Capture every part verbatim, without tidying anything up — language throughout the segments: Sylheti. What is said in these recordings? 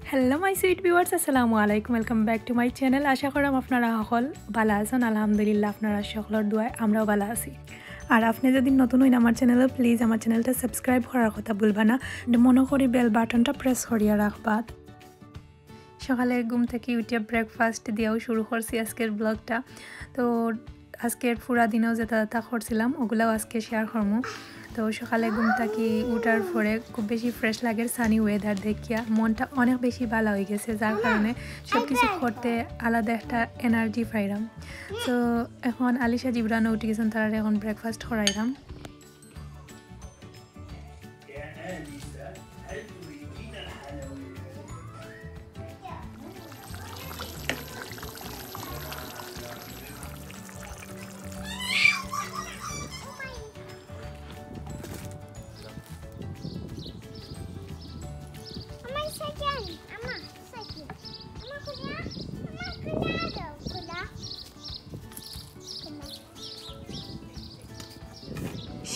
Hello my sweet viewers, আসসালামু আলাইকুম, welcome back to my channel। আশা করাম আপনারা সকল ভালা আছেন। আলহামদুলিল্লাহ, আপনারা সকলর দোয়ায় আমরাও ভালা আছি। আর আপনি যদি নতুন হইন আমার চ্যানেলে, প্লিজ আমার চ্যানেলটা সাবস্ক্রাইব করার কথা ভুলবা না। মনে করি বেল বাটনটা প্রেস করিয়া রাখবা। সকালে ঘুম থাকি উঠিয়া ব্রেকফাস্ট দিয়াও শুরু করছি আজকের ব্লগটা। তো আজকের পুরা দিনেও যেটা যেটা করছিলাম, ওগুলাও আজকে শেয়ার করমু। তো সকালে ঘুম থাকি উঠার পরে খুব বেশি ফ্রেশ লাগের সানি ওয়েদার দেখিয়া, মনটা অনেক বেশি ভালা হয়ে গেছে, যার কারণে সব কিছু করতে আলাদা একটা এনার্জি পাইরাম। তো এখন আলিশা জিবরানও উঠি গেছইন, তারারে এখন ব্রেকফাস্ট করাইরাম।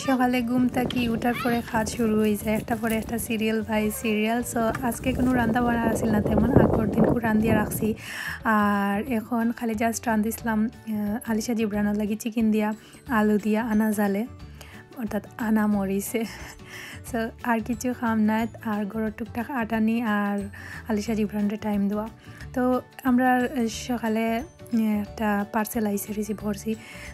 সকালে ঘুম থাকি উঠার পরে কাজ শুরু হয়ে যায়, একটা পরে একটা, সিরিয়াল বাই সিরিয়াল। সো আজকে কোনো রান্না বাড়া আছিল না তেমন, আগর দিন খুব রান্ধিয়া রাখছি। আর এখন খালি জাস্ট রান্ধিছিলাম আহ, আলিশা জিবরানোর লাগি চিকেন দিয়া, আলু দিয়া, আনা জালে, অর্থাৎ আনা মরিচে। সো আর কিছু কাম নাই, আর ঘরর টুকটাক আটানি আর আলিশা জিবরানরে টাইম দেওয়া। তো আমরা সকালে একটা পার্সেল আইছে, রিসিভ করছি।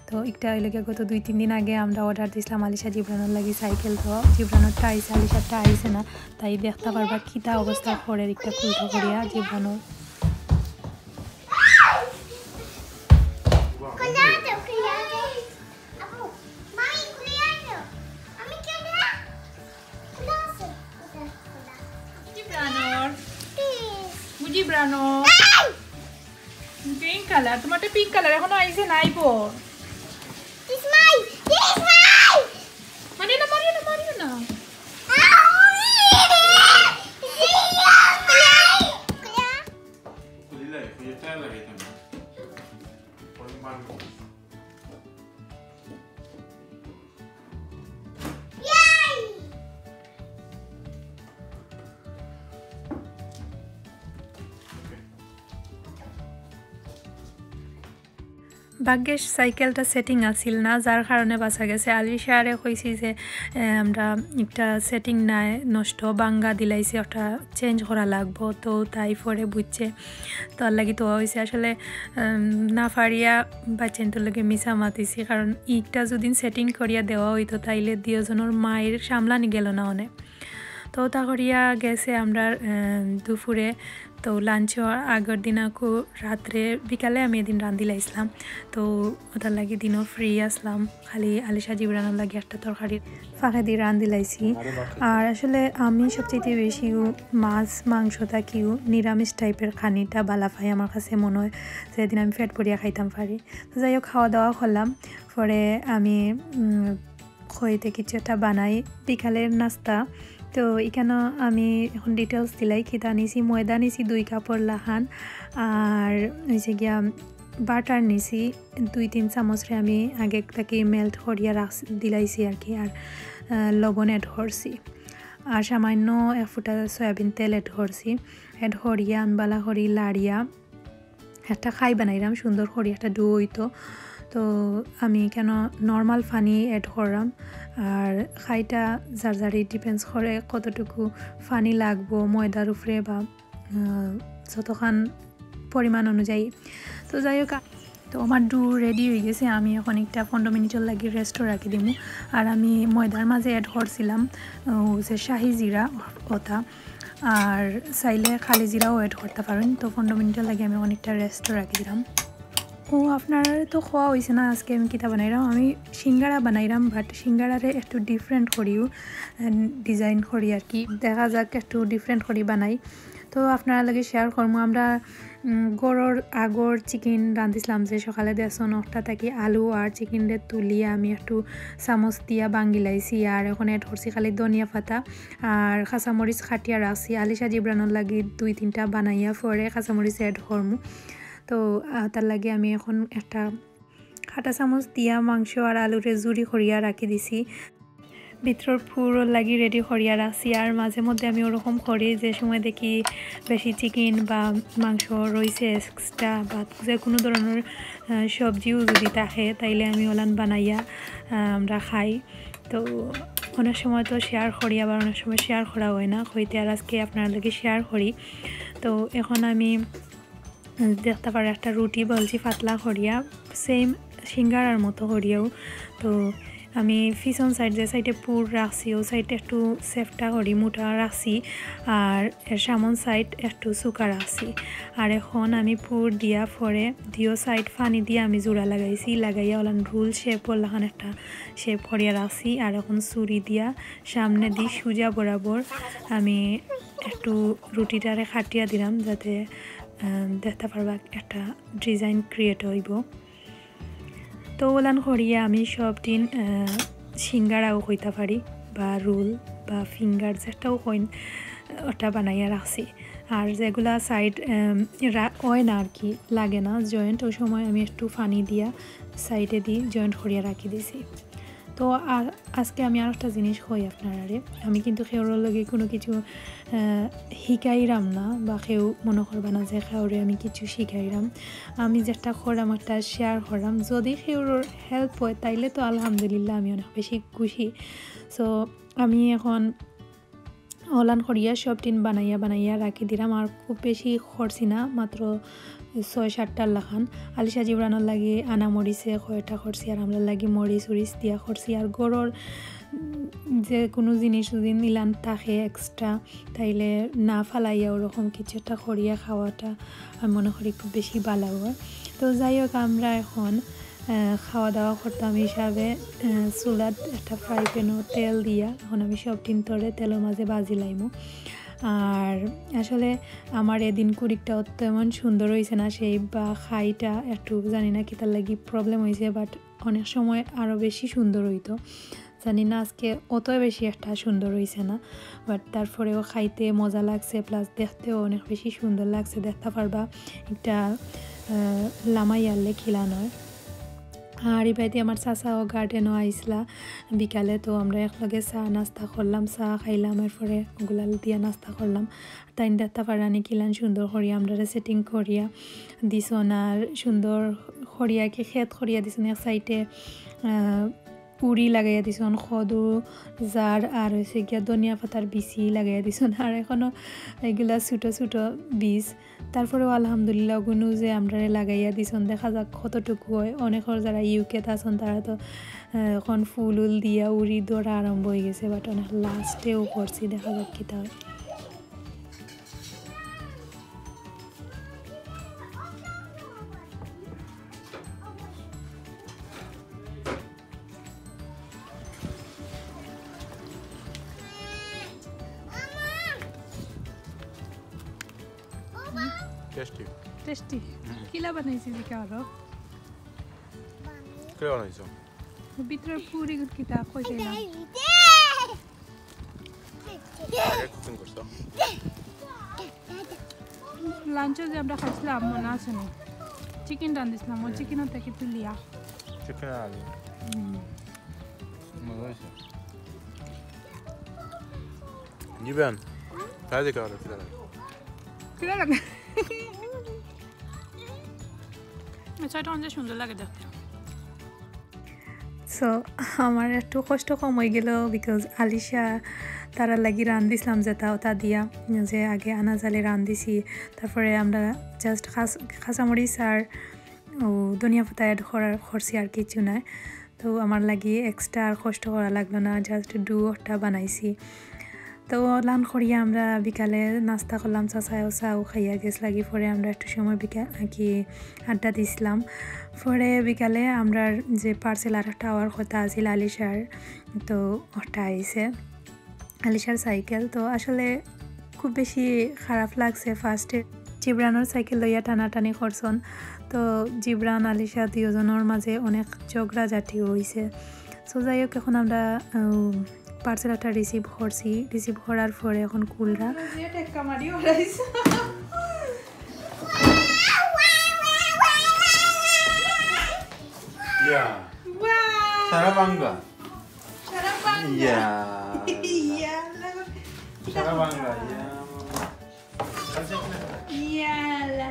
তো একটা হইল গিয়া, গত দুই তিন দিন আগে আমরা অর্ডার দিছিলাম আলিশা জিবরানোর লাগি সাইকেল। তো জিবরানোরটা আইছে, আলিশারটা আইছে না। তাই দেখতা পারবা কিতা অবস্থা করের একটা খুলতা করিয়া জিবরানোর। জিবরানোর। মুজিবরানোর। পিঙ্ক কালার, তোমারটা পিঙ্ক কালার এখনো আইছে নাই বো? মারিও না, মারিও না, মারিও না। ভাগ্যে সাইকেলটা সেটিং আছিল না, যার কারণে বাঁচা গেছে। আলিশারে কইছি যে, এ, আমরা একটা সেটিং নাই, নষ্ট, ভাঙ্গা দিলাইছে, ওটা চেঞ্জ করা লাগবো। তো তাই পরে বুঝছে, তো আর লাগি তো হয়েছে আসলে, উম, না পারিয়া বাচ্চাইন্তর লগে মিছা মাতিছি, কারণ ইটা যদি সেটিং করিয়া দেওয়া হইতো, তাইলে দুইজনের মায়ের সামলানি গেল না অনে। তো তা করিয়া গেছে আমরা, আহ, দুপুরে। তো লাঞ্চ আগর দিন আকু রাত্রে বিকালে আমি এদিন রান্ধিলাইছিলাম। তো ওটার লাগি দিনও ফ্রি আসলাম, খালি আলিশা জিবরানোর লাগি একটা তরকারি ফাঁকে দিয়ে রান্ধিলাইছি। আর আসলে আমি সবচেয়ে বেশি মাছ মাংস থাকিও নিরামিষ টাইপের খানিটা বালা পাই, আমার কাছে মনে হয় যেদিন আমি পেট ভরিয়া খাইতাম পারি। তো যাই হোক, খাওয়া দাওয়া করলাম, পরে আমি, উম, খইতে কিছু একটা বানাই বিকালের নাস্তা। তো এখানে আমি এখন ডিটেলস দিলাই, কিতা নিছি, ময়দা নিছি দুই কাপর লাখান, আর হয়েছে গিয়া বাটার নিছি দুই তিন চামচরে আমি আগে থাকি মেল্ট করিয়া রাখ দিলাইছি আর কি। আর, আহ, লবণ অ্যাড করছি, আর সামান্য এক ফুটা সয়াবিন তেল অ্যাড করছি। অ্যাড করিয়া আমি বালা করি লাড়িয়া একটা খাই বানাইলাম, সুন্দর করি একটা ডো হইতো। তো আমি কেন নর্মাল পানি অ্যাড করলাম, আর খাইটা যার যারই ডিপেন্ডস করে কতটুকু পানি লাগবো ময়দার উপরে বা, আহ, যতখান পরিমাণ অনুযায়ী। তো যাই হোক, তো আমার ডো রেডি হয়ে গেছে। আমি এখন একটা পনেরো মিনিটের লাগি রেস্টও রাখি দিমু। আর আমি ময়দার মাঝে অ্যাড করছিলাম, আহ, যে শাহি জিরা ওটা, আর চাইলে খালি জিরাও অ্যাড করতে পারেন। তো পনেরো মিনিটের লাগি আমি অনেকটা রেস্টও রাখি দিলাম। ও, আপনারা তো খাওয়া হয়েছে না, আজকে আমি কিতা বানাইলাম, আমি সিঙ্গারা বানাইলাম, বাট সিঙ্গারারে একটু ডিফারেন্ট করিও, ডিজাইন করি আর কি, দেখা যাক একটু ডিফারেন্ট করি বানাই। তো আপনারা লগে শেয়ার করবো আমরা, উম, গরুর আগর চিকেন রাঁধিছিলাম যে সকালে দেশন ওটা থাকি আলু আর চিকেনরে তুলিয়া আমি একটু চামচ দিয়া ভাঙ্গিলাইছি, আর এখন অ্যাড করছি খালি ধনিয়া পাতা আর কাঁচামরিচ কাটিয়া রাখছি। আলিশা জিবরানোর লাগি দুই তিনটা বানাইয়া পরে কাঁচামরিচ অ্যাড করমু। তো, আহ, তার লাগি আমি এখন একটা কাটা চামচ দিয়া মাংস আর আলুরে জুড়ি করিয়া রাখি দিছি। ভিতরর পুরর লাগি রেডি করিয়া রাখছি। আর মাঝে মধ্যে আমি ওরকম করি, যে সময় দেখি বেশি চিকেন বা মাংস রইছে এক্সট্রা বা যে কোনো ধরনের, আহ, সবজিও যদি থাকে, তাইলে আমি ওলান বানাইয়া, আহ, আমরা খাই। তো অনেক সময় তো শেয়ার করি, আবার অনেক সময় শেয়ার করা হয় না, কইতে আর আজকে আপনার লগে শেয়ার করি। তো এখন আমি দেখতা পাররা একটা রুটি বলছি পাতলা করিয়া, সেম সিঙ্গারার মতো করিয়াও। তো আমি পিছন সাইড, যে সাইডে পুর রাখছি, ও সাইডে একটু সেফটা করি মোটা রাখছি, আর এর সামন সাইড একটু চুকা রাখছি। আর এখন আমি পুর দিয়া পরে দুইও সাইড পানি দিয়া আমি জোড়া লাগাইছি, লাগাইয়া ওলান রোল শেপ ওলাখান একটা শেপ করিয়া রাখছি। আর এখন ছুরি দিয়া সামনে দি সুজা বরাবর আমি একটু রুটিটারে কাটিয়া দিলাম, যাতে, আহ, দেখতা পারবা একটা ডিজাইন ক্রিয়েট হইব। তো ওলান করিয়া আমি সব দিন, আহ, সিঙ্গারাও কইতা পারি, বা রোল বা ফিঙ্গার যেটাও কইন, ওটা বানাইয়া রাখছি। আর যেগুলা সাইড, আহ, হয় না আর কি, লাগে না জয়েন্ট, ওই সময় আমি একটু পানি দিয়া সাইডে দি জয়েন্ট করিয়া রাখি দিছি। তো আ-, আজকে আমি আর একটা জিনিস কই আপনারারে, আমি কিন্তু কেউর লগে কোনো কিছু, আহ, শিখাইরাম না, বা কেউ মনে করবা না যে কেউরে আমি কিছু শিখাইরাম। আমি যেটা করাম, একটা শেয়ার করাম। যদি কেউর হেল্প হয়, তাইলে তো আলহামদুলিল্লাহ, আমি অনেক বেশি খুশি। সো আমি এখন ওলান করিয়া সব দিন বানাইয়া বানাইয়া রাখি দিলাম। আর খুব বেশি করছি না, মাত্র ছয় সাতটার লাখান। আলিশা জিবরানোর লাগি আনা মরিচে কয়টা করছি, আর আমরা লাগি মরিচ উরিচ দিয়া করছি। আর গরর, উম, যে কোনো জিনিস যদি নিলান থাকে এক্সট্রা, তাইলে না ফালাইয়া ওরকম কিছু একটা করিয়া খাওয়াটা আমি মনে করি খুব বেশি ভালো হয়। তো যাই হোক, আমরা এখন, আহ, খাওয়া দাওয়া করতাম হিসাবে, আহ, চুলাত একটা ফ্রাই প্যানও তেল দিয়া এখন আমি সব দিন তরে তেলর মাঝে ভাজি লাইমু। আর আসলে আমার এদিন কুড়িটা তেমন সুন্দর হইছে না, সেই বা খাইটা একটু জানি না কিতার লাগি প্রবলেম হইছে, বাট অনেক সময় আরও বেশি সুন্দর হইতো। জানি না আজকে অত বেশি একটা সুন্দর হইছে না, বাট তারপরেও খাইতে মজা লাগছে, প্লাস দেখতেও অনেক বেশি সুন্দর লাগছে। দেখতা পারবা একটা, আহ, লামাই আনলে খিলান হয়। আর এবারে আমার চাচাও গার্ডেনও আইসলা বিকালে, তো আমরা একলগে চা নাস্তা করলাম, চা খাইলাম, এরপরে ওগুলা দিয়া নাস্তা করলাম। তাইন দেখতা পাররা নি কিলান সুন্দর করিয়া আমরারে সেটিং করিয়া দিছন, আর সুন্দর করিয়া কি খেত করিয়া দিছন, এক সাইডে, আহ, উড়ি লাগাইয়া দিছন, কদু, জার আর হইছে গিয়া ধনিয়া পাতার বিচি লাগাইয়া দিছন। আর এখনো এগুলা ছোট ছোট বীজ। তারপরেও আলহামদুলিল্লাহ, ওগুনু যে আমরারে লাগাইয়া দিছন, দেখা যাক কতটুকু হয়। অনেকর যারা ইউকেত আছন, তারা তো, আহ, এখন ফুল উল দিয়া উড়ি ধরা আরম্ভ হয়ে গেছে, বাট অনেক লাস্টেও করছি, দেখা যাক কিতা হয়। টেস্টি। টেস্টি। হুম। কিলা বানাইছি জিকা আরো? কিলা বানাইছো? ভিতরে পুরি কিতা কই দিলাম। আগে কুকিং করছো? লাঞ্চে যে আমরা খাইছিলাম, মনে আছে না? চিকেন রান্ধিছিলাম, ওই হুম। চিকেন থেকে তুলিয়া। চিকেন আর আলু। হুম। মজা হয়েছে। জীবন, তাই দেখে আরো কিলা লাগে। কিলা লাগে? এটা অনেক সুন্দর লাগে দেখতে। সো আমার একটু কষ্ট কম হয়ে গেল, বিকজ আলিশা তারার লাগি রান্ধিছিলাম যেটা ওটা দিয়া, যে আগে আনা জালে রান্ধিছি, তারপরে আমরা জাস্ট কাঁচামরিচ আর ও ধনিয়া পাতা অ্যাড করার করছি, আর কিছু নাই। তো আমার লাগি এক্সট্রা আর কষ্ট করা লাগলো না, জাস্ট ডু ওটা বানাইছি। তো ওলান করিয়া আমরা বিকালে নাস্তা করলাম, চাচায়ও চাও খাইয়া গেছ লাগি। পরে আমরা একটু সময় বিকা-, কি আড্ডা দিছিলাম। পরে বিকালে আমরার যে পার্সেল আর একটা আওয়ার কথা আছিল আলিশার, তো ওটা আইছে আলিশার সাইকেল। তো আসলে খুব বেশি খারাপ লাগছে ফার্স্টে। জিবরানোর সাইকেল লইয়া টানাটানি করছন। তো জিবরান আলিশা দুইজনের মাঝে অনেক ঝগড়াঝাটি হইছে। সো যাই হোক, এখন আমরা, উম, পার্সেল একটা রিসিভ করছি। রিসিভ করার পরে এখন কুলরা। ইয়া। সারা বাংলা। ইয়াল্লা। ইয়াল্লা। সারা বাংলা, ইয়া। ইয়াল্লা।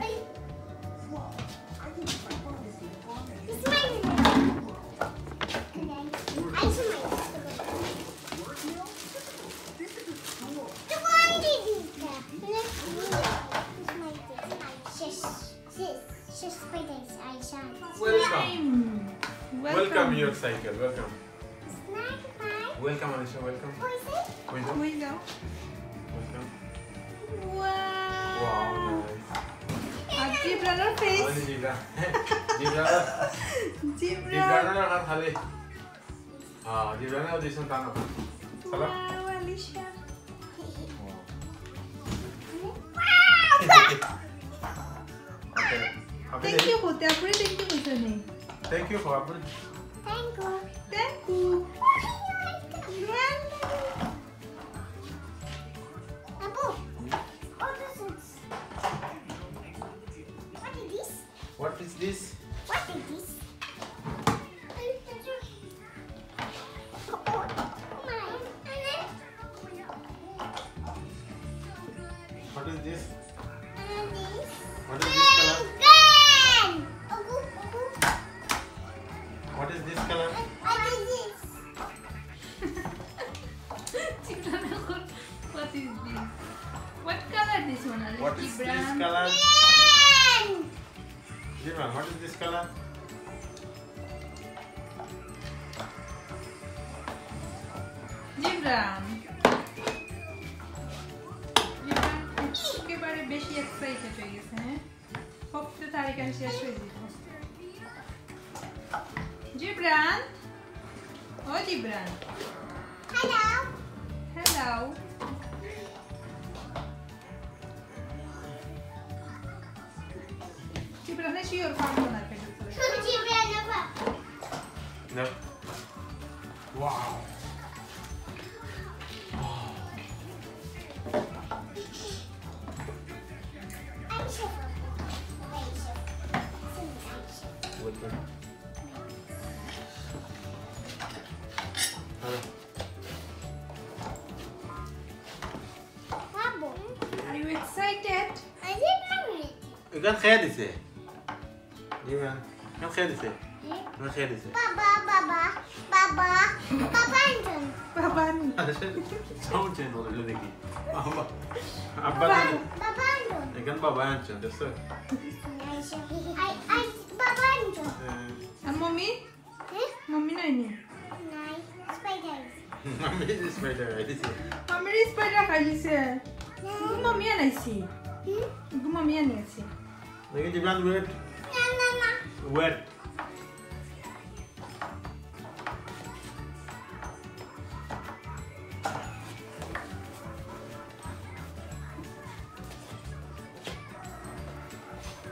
Welcome. Welcome. Welcome your cycle. Welcome. Welcome, Alisha. Welcome. কই যাও? কই যাও? কই যাও? Wow. Wow, nice. আর জিব্রানর face। ওই জিব্রা। জিব্রা। জিব্রা। জিব্রানর আর খালি। হ্যাঁ, জিব্রানর দিছন টানো। চলো। Wow, Alisha. Wow. Okay. Thank you, আপনি। Thank you, আপনি। Thank you, আপনি। Thank you. Thank you. You're welcome. Abu, what is it? What is this? What is this? What is this? Oh, oh my. What is this? What is this color? What is this color? What is this? What is this? What color this one? What is this color? Zibran, what is this color? Jibran. জিব্রান একেবারে বেশি excited হয়ে গেছে, হ্যাঁ? হপতে তার এখান শেষ হয়ে যাবে। জিব্রান, ও জিব্রান। Hello. Hello. জিব্রানে শিওর পারতো না প্যাকেট করে। জিব্রানে পারতো। No. Wow. Welcome. Hello. Are you excited? এখান খেয়ে দিছে। জি ম্যাম, এখান খেয়ে দিছে। এখান খেয়ে দিছে। বাবা, বাবা, বাবা, বাবা আনছেন। বাবা আনছেন। আরে সে sound change হলো, এটা দেখি। বাবা, আব্বা বাবা, আনছেন। বাবা আনছেন। এখান বাবা আনছেন, দেখছো? আই, আই, বাবা আনছেন। হ্যাঁ। আর মাম্মি? হ্যাঁ? মাম্মি নাই নি? নাই, স্পাইডার। মাম্মি স্পাইডার খাই দিছে। মাম্মির স্পাইডার খাই দিছে। হুম। মাম্মি আনাইছি। হুম? মাম্মি আনিয়েছি। দেখি জিব্রান, wait। না, না, না। Wait।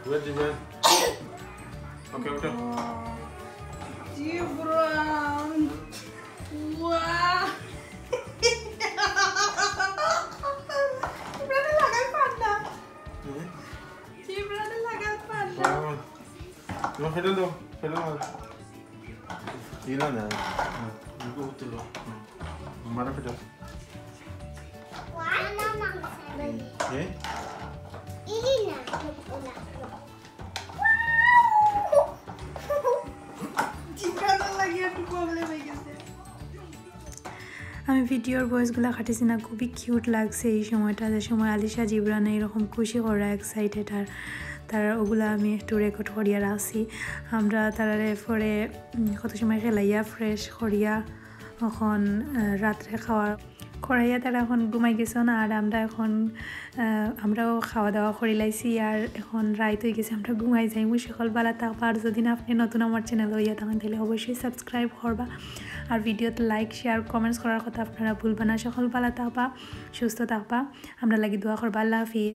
Wait, wait। Okay, উঠো। জিব্রান। ওয়াও। জিব্রানের লাগাল পান্ডা। হুম? জিব্রানের লাগাল পান্ডা। বাবা। তোমার ফেলে দাও, ফেলে দাও। ইলা না। হুম, ইগু তুলো। হুম। মারা ফেলে। এ? জিব্রানের লাগি একটু problem হয়ে গেছে। আমি ভিডিওর ভয়েসগুলা কাটিছি না, খুবই কিউট লাগছে এই সময়টা, যে সময় আলিশা জিব্রানে এরকম খুশি করা, এক্সাইটেড, আর তার ওগুলা আমি একটু রেকর্ড করিয়া রাখছি। আমরা তারারে পরে, উম, কত সময় খেলাইয়া ফ্রেশ করিয়া এখন, আহ, রাত্রে খাওয়া করাইয়া তারা এখন ঘুমাই গেছন। আর আমরা এখন, আহ, আমরাও খাওয়া দাওয়া করি লাইছি, আর এখন রাইত হয়ে গেছে, আমরা ঘুমাই যাইমু। সকল ভালা থাকবা, আর যদি না আপনি নতুন আমার চ্যানেল হইয়া থাকেন, তাহলে অবশ্যই সাবস্ক্রাইব করবা, আর ভিডিওতে লাইক, শেয়ার, কমেন্টস করার কথা আপনারা ভুলবা না। সকল ভালা থাকবা, সুস্থ থাকবা, আমরা লাগি দোয়া করবা। আল্লাহ হাফিজ।